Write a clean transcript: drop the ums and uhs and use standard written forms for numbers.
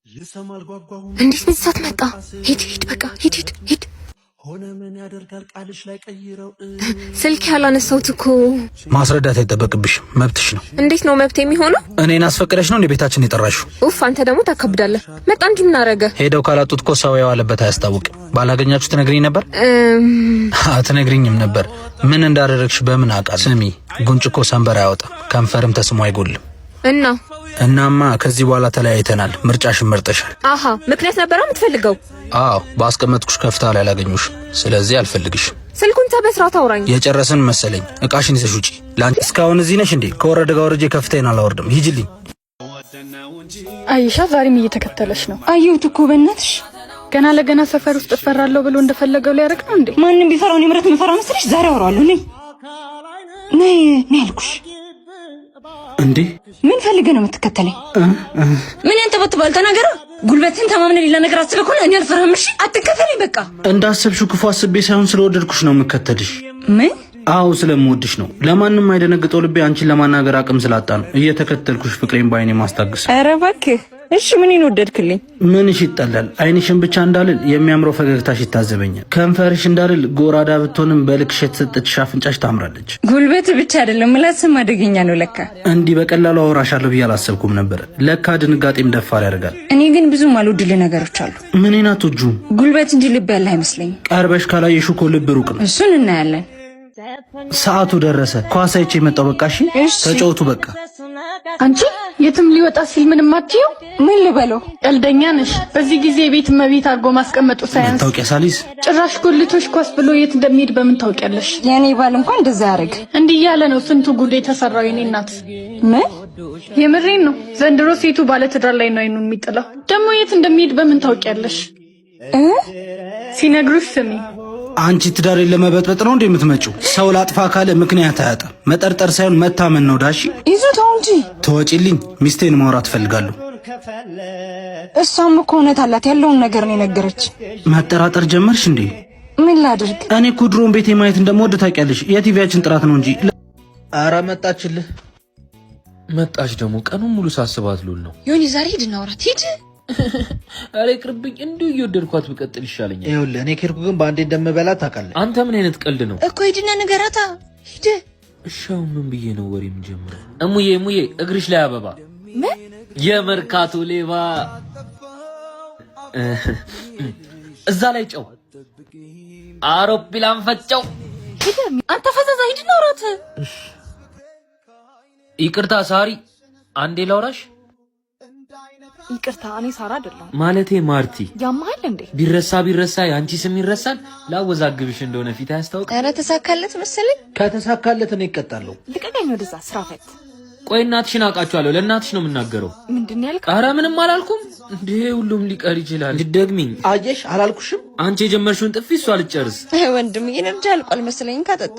እንዴት በዚህ ሰዓት መጣ? ሂድ ሂድ፣ በቃ ሂድ ሂድ ሂድ። ስልክ ያላነሳሁት እኮ። ማስረዳት አይጠበቅብሽም፣ መብትሽ ነው። እንዴት ነው መብት የሚሆነው? እኔን አስፈቅደሽ ነው እንደ ቤታችን የጠራሽው? ኡፍ፣ አንተ ደግሞ ታካብዳለህ። መጣ እንጂ ምን አደረገ? ሄደው ካላጡት እኮ ሰው የዋለበት አያስታውቅም። ባላገኛችሁ ትነግሪኝ ነበር? አትነግሪኝም ነበር። ምን እንዳደረግሽ በምን አውቃለሁ? ስሚ፣ ጉንጭ እኮ ሰንበር አያወጣም፣ ከንፈርም ተስሞ አይጎልም። እና? እናማ ከዚህ በኋላ ተለያይተናል። ምርጫሽን መርጠሻል። አሃ፣ ምክንያት ነበረ የምትፈልገው? አዎ፣ ባስቀመጥኩሽ ከፍታ ላይ አላገኙሽ። ስለዚህ አልፈልግሽም። ስልኩን በስርዓት አውራኝ። የጨረስን መሰለኝ። እቃሽን ይዘሽ ውጪ። ለአንቺ እስካሁን እዚህ ነሽ እንዴ? ከወረደ ጋር ወርጄ ከፍታዬን አላወርድም። ሂጂልኝ። አይሻ ዛሬም እየተከተለች ነው። አየሁት እኮ በእናትሽ። ገና ለገና ሰፈር ውስጥ እፈራለሁ ብሎ እንደፈለገው ሊያደርግ ነው እንዴ? ማንም ቢፈራው እኔ ምረት የምፈራ መስልሽ? ዛሬ አወራዋለሁ። ነይ ነይ ነይ አልኩሽ። እንዴ፣ ምን ፈልገህ ነው የምትከተለኝ? ምን ያንተበትባል? ተናገራ። ጉልበትን ተማምነህ ሌላ ነገር አስበህ ከሆነ እኔ አልፈራህም። እሺ አትከተለኝ በቃ። እንዳሰብሽው ክፉ አስቤ ሳይሆን ስለወደድኩሽ ነው የምከተልሽ። ምን? አዎ፣ ስለምወድሽ ነው። ለማንም አይደነግጠው ልቤ አንቺን ለማናገር አቅም ስላጣ ነው እየተከተልኩሽ ፍቅሬን በአይኔ ማስታግስ። ኧረ እባክህ። እሺ ምን ወደድክልኝ? ምንሽ ይጠላል? ዓይንሽን ብቻ እንዳልል የሚያምረው ፈገግታሽ ይታዘበኛል። ከንፈርሽ እንዳልል ጎራዳ ብትሆንም በልክሽ የተሰጠችሽ አፍንጫሽ ታምራለች። ጉልበት ብቻ አይደለም ምላስም አደገኛ ነው ለካ። እንዲህ በቀላሉ አወራሻለሁ ብዬ አላሰብኩም ነበር። ለካ ድንጋጤም ደፋር ያደርጋል። እኔ ግን ብዙም አልወድልህ ነገሮች አሉ። ምኔን አትወጂውም? ጉልበት እንጂ ልብ ያለህ አይመስለኝም። ቀርበሽ ካላየሽ እኮ ልብ ሩቅ ነው። እሱን እናያለን። ሰዓቱ ደረሰ። ኳስ አይቼ የመጣው በቃ። እሺ ተጫወቱ በቃ። አንቺ የትም ሊወጣ ሲል ምንም አትይው። ምን ልበለው? ቀልደኛ ነሽ። በዚህ ጊዜ የቤት እመቤት አድርጎ ማስቀመጡ ሳያንስ መታወቂያ ሳልይዝ። ጭራሽ ጎልቶሽ ኳስ ብሎ የት እንደሚሄድ በምን ታውቂያለሽ? የኔ ባል እንኳን እንደዛ ያደርግ። እንዲህ እያለ ነው ስንቱ ጉድ የተሰራው የኔ እናት። ምን? የምሬን ነው። ዘንድሮ ሴቱ ባለትዳር ላይ ነው አይኑን የሚጥለው። ደግሞ የት እንደሚሄድ በምን ታውቂያለሽ? ሲነግሩሽ ስሚ። አንቺ ትዳሬን ለመበጥበጥ ነው እንዴ የምትመጪው? ሰው ላጥፋ ካለ ምክንያት አያጣም። መጠርጠር ሳይሆን መታመን ነው። ዳሺ ይዙ ተው እንጂ። ተወጪልኝ። ሚስቴን ማውራት እፈልጋለሁ። እሷም እኮ እውነት አላት። ያለውን ነገር ነው የነገረች። መጠራጠር ጀመርሽ እንዴ? ምን ላድርግ? እኔ እኮ ድሮን ቤቴ ማየት እንደምወድ ታውቂያለሽ። የቲቪያችን ጥራት ነው እንጂ። ኧረ መጣችልህ። መጣች ደግሞ። ቀኑን ሙሉ ሳስባት ልውል ነው። ዮኒ፣ ዛሬ ሂድ እናውራት፣ ሂድ። ኧረ ይቅርብኝ። እንዲሁ እየወደድኳት ብቀጥል ይሻለኛል። ይኸውልህ፣ እኔ ከሄድኩ ግን በአንዴ እንደምበላ ታውቃለህ። አንተ ምን አይነት ቀልድ ነው? እኮ ሂድና ንገራታ፣ ሂድ። እሺ አሁን ምን ብዬ ነው ወሬ የምጀምረው? እሙዬ እሙዬ፣ እግርሽ ላይ አበባ። ምን? የመርካቶ ሌባ፣ እዛ ላይ ጨው፣ አውሮፕላን ፈጨው። ሂድ አንተ ፈዛዛ፣ ሂድ እናውራት። ይቅርታ ሳሪ፣ አንዴ ላውራሽ። ይቅርታ፣ እኔ ሳራ አይደለሁም። ማለቴ ማርቲ። ያመሃል እንዴ? ቢረሳ ቢረሳ የአንቺ ስም ይረሳል። ላወዛግብሽ እንደሆነ ፊት አያስታውቅም። ኧረ ተሳካለት መሰለኝ። ከተሳካለት እኔ እቀጣለሁ። ልቀቀኝ ወደዛ ስራ ፈት። ቆይ እናትሽን አውቃቸዋለሁ። ለእናትሽ ነው የምናገረው። ምንድን ነው ያልከው? ኧረ ምንም አላልኩም። እንዴ ሁሉም ሊቀር ይችላል። እንድትደግሚኝ። አየሽ፣ አላልኩሽም? አንቺ የጀመርሽውን ጥፊ እሷ ልጨርስ። ወንድም energy አልቋል መሰለኝ ካጠጣ።